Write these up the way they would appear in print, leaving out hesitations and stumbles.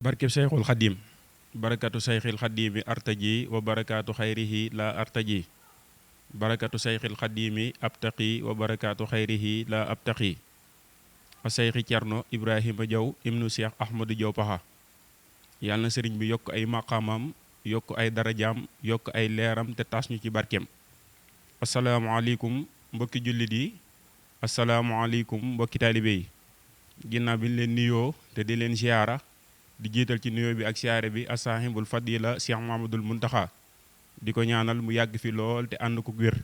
barkeb Seyxul Xadim barakatu Seyxil Xadimi artaji wa barakaatu xayrihi la artaji barakatu Seyxil Xadimi abtaqi wa barakaatu xayrihi la abtaqi a Seyxi Cerno Ibrahima Jaw ibnu Cheikh Ahmadou Jaw Paxa yàlla na sëriñ bi yokk ay maqaamam yokk ay darajaam yokk ay leeram te taas ñu ci barkeem asalaamaaleykum mbokki jullit yi asalaamaaleykum mbokki taalibe yi ginnaaw bi ñu leen nuyoo te di leen ziyaara di jiital ci nuyoo bi ak siyaare bi asaahibul fadila Cheikh Mamadul Muntaxa di ko ñaanal mu yàgg fi lool te ànd ko wér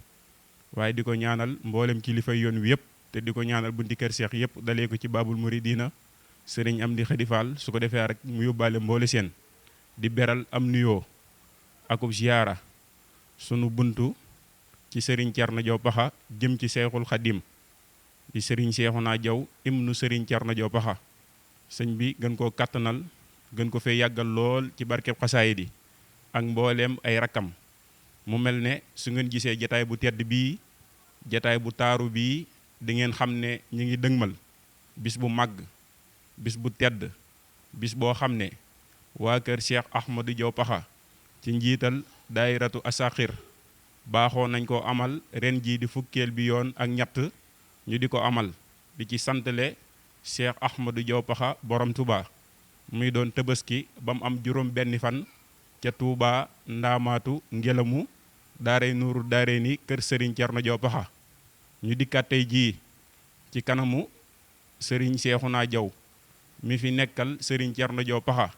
waaye di ko ñaanal mboolem kilifay yoon wi yëpp te di ko ñaanal bunti kër Cheikh yëpp dalee ko ci Babul Muridina sëriñ Amdi Xadi Fall su ko defee rek mu yóbbaale mboole seen di beral am nuyoo akub ziyaara sunu buntu ci sëriñ Cerno Jaw Paxa jëm ci Seexul Xadim di sëriñ Seexuna Jaw ibnu sëriñ Cerno Jaw Paxa sëñ bi gën koo kattanal gën ko fee yàggal lool ci barkeb xasaayid yi ak mbooleem ay rakkam mu mel ne su ngeen gisee jataay bu tedd bii jataay bu taaru bii di ngeen xam ne ñu ngi dëgmal bis bu màgg bis bu tedd bis boo xam ne waa kër Cheikh Ahmadou Jaw Paxa ci njiital daayiratu asaqir baaxoo nañ koo amal ren jii di fukkeel bi yoon ak ñett ñu di ko amal di ci santale Cheikh Ahmadou Jaw Paxa borom Touba muy doon tëbaski ba mu am juróom benni fan ca Touba ndaamaatu ngelamu daaray nuuru daaray ni kër Serigne Cerno Jaw Paxa ñu dikkaat tey jii ci kanamu Serigne Seexuna Jaw mi fi nekkal Serigne Cerno Jaw Paxa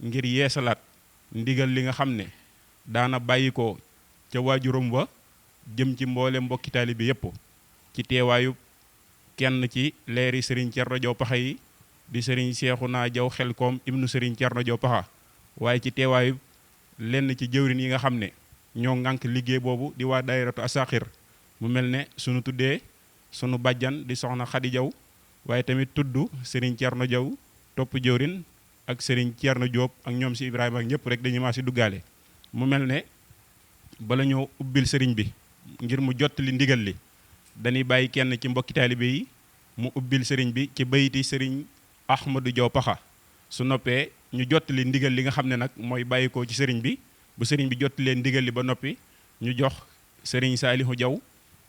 ngir yeesalaat ndigal li nga xam ne daana bàyyi ko ca waajuram wa jëm ci mboole mbokki taalibe yépp ci teewaayu kenn ci leeri Serigne Cerno Jaw Paxa yi di Serigne Seexuna Jaw Xelkom ibnu Serigne Cerno Jaw Paxa waaye ci teewaayu lenn ci jëwrin yi nga xam ne ñoo ŋànk liggéey boobu di waa daayiratu asaqir mu mel ne sunu tuddee sunu bàjjan di soxna Xadi Jaw waaye tamit tudd Serigne Cerno Jaw topp jëwrin ak Serigne Cerno Jóob ak ñoom si Ibrahima ak ñëpp rek dañuy maa si duggaale mu mel ne bala ñoo ubbil sëriñ bi ngir mu jottali ndigal li dañuy bàyyi kenn ci mbokki taalibe yi mu ubbil sëriñ bi ci bayti sëriñ Ahmadou Jaw Paxa su noppee ñu jottali ndigal li nga xam ne nag mooy bàyyikoo ci sëriñ bi bu sëriñ bi jottalee ndigal li ba noppi ñu jox sëriñ Saalihu Jaw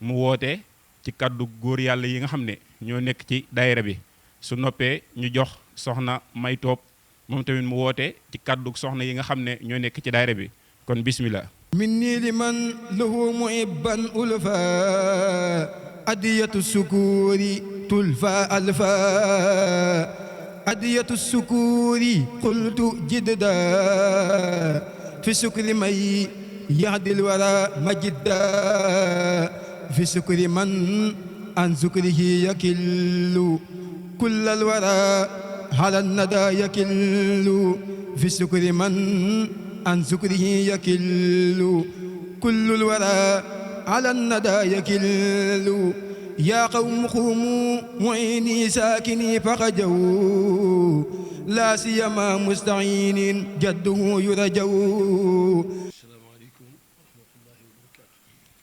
mu woote ci kaddu góor yàlla yi nga xam ne ñoo nekk ci daayira bi su noppee ñu jox soxna May Toob moom tamit mu woote ci kaddu soxna yi nga xam ne ñoo nekk ci daayira bi kon bismillah minni liman lahu muhibban ulfa adiyatu sukuri tulfa alfa adiyatu sukuri qultu jidda fi sukri may yahdil wara majidda fi sukri man an sukrihi yakillu kullal wara ala nada yakillu fi sukri man an sukrihi yakillu kullul wara ala nada yakillu yaa qawmi quumu mu'ini saakini faqajaw laa siyama mustainin jadduhu yurajaw.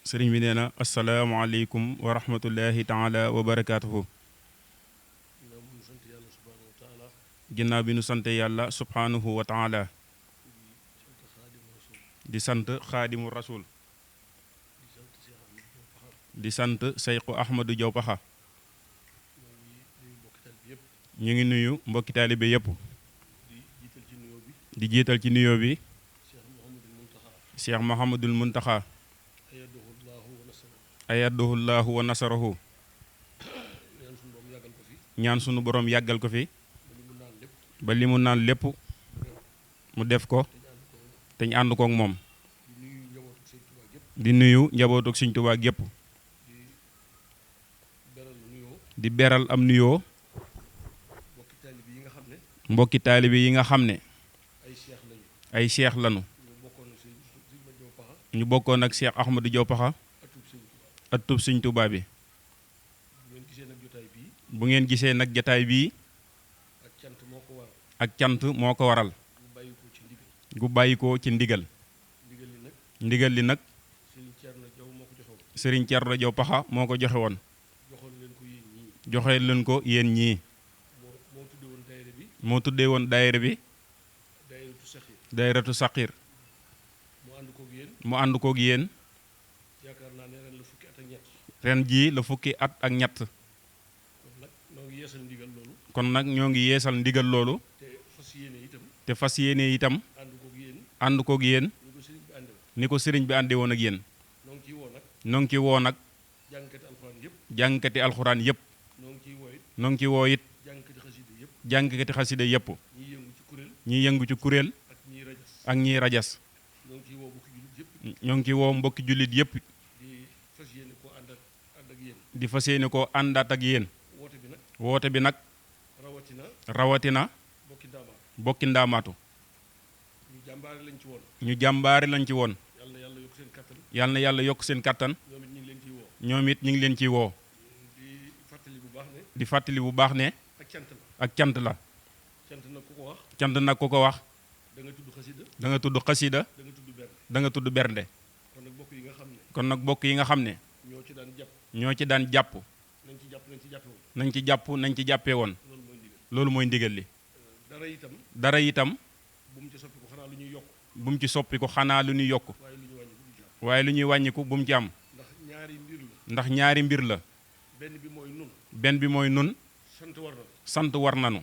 sëriñ bi nee na asalaamaaleykum wa rahmatullahi taala wa barakaatuhu. ginnaaw bi nu sante yàlla subhaanahu wa taala di sant xaadimu rasul di sant Seyxu Ahmadou Jaw Paxa ñu ngi nuyu mbokki taalibe yépp di jiital ci nuyoo bi Cheikh Mouhamadul Muntaxa ayadahu wa nasarahu ñaan sunu borom yàggal ko fi ba li mu naan lépp mu def ko te ñu ànd kook moom di nuyu njabootuk Sëriñ Tuubaa gépp di beral am nuyoo mbokki taalibe yi nga xam ne ay seex lanu ñu bokkoon ak Cheikh Ahmadou Jaw Paxa atub Sëriñ Tuubaa bi bu ngeen gisee nag jataay bii ak cant moo ko waral gu bàyyikoo ci ndigal li nag Sëriñ Cerno Jaw Paxa moo ko joxe woon joxe leen ko yéen ñii moo tuddee woon daayira bi daayiratu Saxiir mu ànd koog yéen yaakaar naa ne ren la fukki at ak ñett. ren jii la fukki at ak ñett. kon nag ñoo ngi yeesal ndigal loolu. kon nag ñoo ngi yeesal ndigal loolu. te fas yéene itam. ànd koog yéen. ni ko sëriñ bi àndee woon ak yéen. noo ngi ciy woo nag. jàngkati alxuraan yëpp. noo ngi ciy woo it. jàngkati xasida yëpp. ñiy yëngu ci kuréel. ak ñiy rajas. ñoo ngi ciy woo mbokki jullit yëpp. di fas yéene koo àndaat ak yéen. woote bi nag. rawatina. bokki ndaamaatu. ñu jàmbaare lañ ci woon. yàlla na yàlla yokk seen kattan. ñoom it ñu ngi leen ciy woo. di fàttali bu baax ne. ak cant la. cant nag ku ko wax. da nga tudd xasida. da nga tudd bernde. kon nag bokk yi nga xam ne. ñoo ci daan jàpp. nañ ci jàpp nañ ci jàppee woon. loolu mooy ndigal li. dara itam. bu mu ci soppiku xanaa lu ñuy yokk. waaye lu ñuy wàññiku bu mu ci am. ndax ñaari mbir la. benn bi mooy nun. sant war nanu.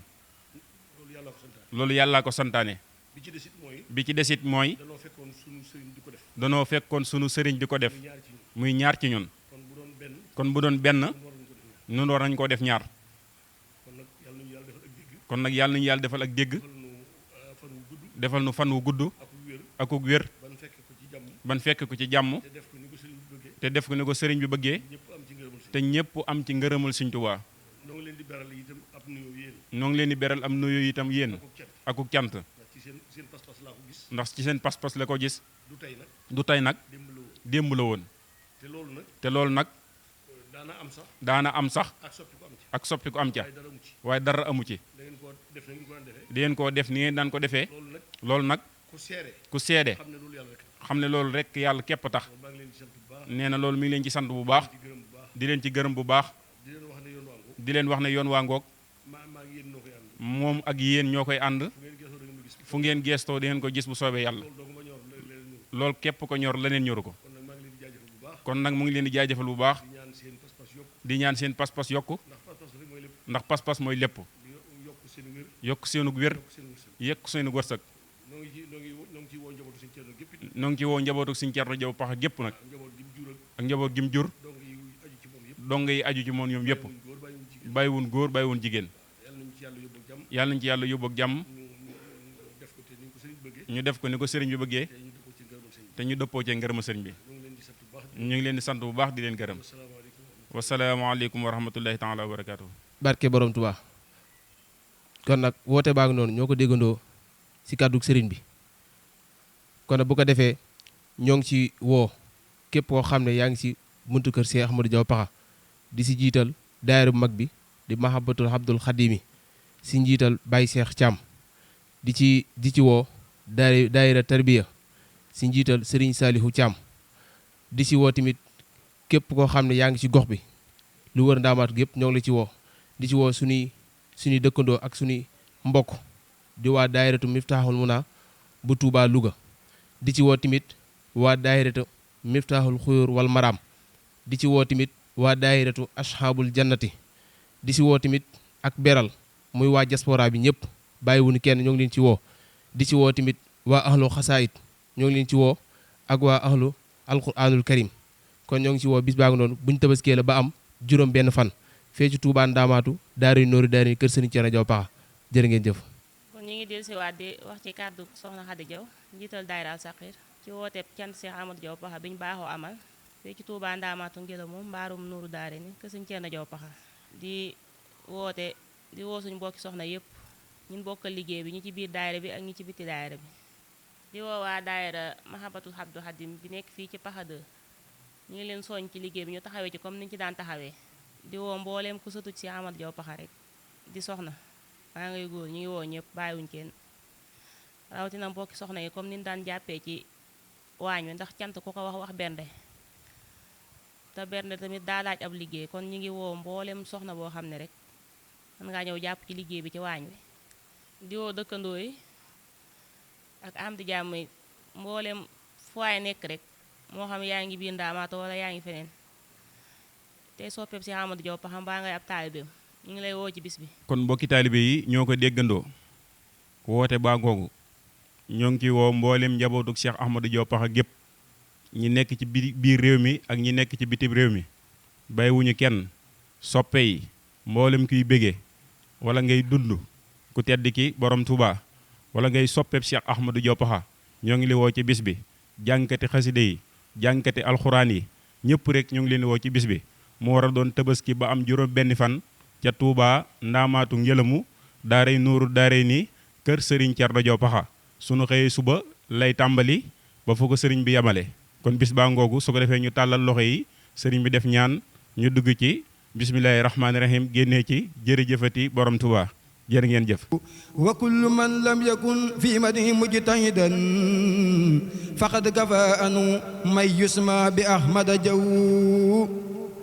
loolu yàllaa ko santaane. bi ci desit mooy. danoo fekkoon sunu sëriñ di ko def. muy ñaar ci ñun. kon bu doon benn. nun war nañ koo def ñaar. kon nag yàlla nañu yàlla defal ak dégg. defal nu fan wu gudd. akuk wér. ban fekk ko ci jàmm. te def ko ni ko sëriñ bi bëggee. te ñëpp am ci ngërëmal Sëriñ Tuubaa. noo ngi leen di beral am nuyu itam yéen. akuk cant. ndax ci seen pas-pas la ko gis. du tey nag. démb la woon. te loolu nag. daana am sax. ak soppi ko am ca. waaye dara amu ci. di ngeen koo def ni ngeen daan ko defee. loolu nag. ku seede. xam ne loolu rek yàlla képp tax. nee na loolu mi ngi leen ci sant bu baax. di leen ci gërëm bu baax. di leen wax ne yoon waa ngoog. moom ak yéen ñoo koy ànd. fu ngeen geestoo di ngeen ko gis bu soobee yàlla. loolu képp ko ñor leneen ñoru ko. kon nag mu ngi leen di jaajëfal bu baax. di ñaan seen pas-pas yokku. ndax pas-pas mooy lépp. yokk seenug wér. yokk seenug wërsëg. noo ngi ci woo njabootu Sëriñ Cerno Jaw Paxa gépp nag. ak njaboot gi mu jur. dong yi aju ci moom ñoom yëpp. bàyyiwun góor bàyyiwun jigéen. yàlla nañ ci yàlla yóbbu ak jàmm. ñu def ko ni ko sëriñ bi bëggee. te ñu dëppoo cee ngërëma sëriñ bi. ñu ngi leen di sant bu baax di leen gërëm. wasalaamaaleykum wa rahmatullahi taala wa barakaatu. barke borom Tuubaa. kon nag woote baa ngi noonu ñoo ko déggandoo ci kàddu sëriñ bi. kon nag bu ko defee ñoo ngi ci woo képp koo xam ne yaa ngi ci buntu kër Cheikh Ahmadou Diaw Pakha di ci jiital daayira bu mag bi di Mahabbatul Abdul Xadimi ci njiital Baye Cheikh Thiam di ci woo daayira tarbiya ci njiital Serigne Salihu Thiam di ci woo tamit képp koo xam ne yaa ngi ci gox bi lu wër ndaamaatu gépp ñoo ngi la ci woo di ci woo suñuy dëkkandoo ak suñuy mbokk di waa daayiratu Miftaaxul Muna bu Touba Louga di ci woo tamit waa daayiratu Miftaaxul Xuyur wal Maram di ci woo tamit waa daayiratu Ashaabul Jannati di ci woo tamit ak beral muy waa diaspora bi ñëpp bàyyiwuñu kenn ñoo ngi leen ci woo di ci woo tamit waa ahlu xasaayit ñoo ngi leen ci woo ak waa ahlu alquranul karim kon ñoo ngi ci woo bis baa ngi noonu buñ tabaskee la ba am juróom benn fan fee ci Touba Ndaamaatu daari Nooru daari kër Sëriñ Cerno Jaw Pakha jërë ngeen jëf. kon ñu ngi dellu si waat di wax ci kàddu soxna Xadi Jaw njiital daayira Saxiir ci wooteeb cant Cheikh Ahmadou Diaw Pakha bi ñu baaxoo amal fii ci Touba Ndaamaatu ngelaw moom mbaarum Nooru daari ni kër Sëriñ Cerno Jaw Pakha di woo suñu mbokki soxna yëpp ñun bokkal liggéey bi ñi ci biir daayira bi ak ñi ci biti daayira bi di woo waa daayira Mahabbatul Abdul Xadim bi nekk fii ci Pakha 2 ñu ngi leen soñ ci liggéey bi ñu taxawee ci comme niñu ci daan taxawee di woo mbooleem ku sëtu ci Ahmadou Diaw Pakha rek di soxna maa ngay góor ñu ngi woo ñëpp bàyyiwuñ kenn rawatina mbokki soxna yi comme niñu daan jàppee ci waañ wi ndax cant ku ko wax bernde te bernde tamit daa laaj ab liggéey kon ñu ngi woo mbooleem soxna boo xam ne rek mën ngaa ñëw jàpp ci liggéey bi ci waañ wi di woo dëkkandoo yi ak am di jàmm yi mboolem fu waay nekk rek moo xam yaa ngi biir Ndaamaatu wala yaa ngi feneen te soppeeb Cheikh Amadou Diaw Pakha mbaa ngay ab taalibeem ñu ngi lay woo ci bis bi. kon mbokki taalibe yi ñoo ko déggandoo woote baa ngoogu ñoo ngi ciy woo mboolem njabootuk Cheikh Ahmadou Diaw Pakha gépp ñi nekk ci biir réew mi ak ñi nekk ci bitim réew mi bàyyiwuñu kenn soppe yi mboolem kuy bége wala ngay dund ku tedd ki borom Touba wala ngay soppeeb Cheikh Ahmadou Diaw Pakha ñoo ngi li woo ci bis bi jàngkati xaside yi jàngkati alxuraan yi ñëpp rek ñoo ngi leen woo ci bis bi mu war a doon tabaski ba am juróom benn fan ca Touba Ndaamaatu Ngelamu daaray nuuru daaray ni kër Serigne Thierno Diaw Pakha sunu xëyee suba lay tàmbali ba fu ko sëriñ bi yamale kon bis baa ngoogu su ko defee ñu tàllal loxo yi sëriñ bi def ñaan ñu dugg ci bismillahi rahmaani rahim génnee ci jërëjëfati borom Touba jërë ngeen jëf. wa kullu man lam yakun fi madihi mujtahidan faqad kafa anu may yusma bi Ahmada Diaw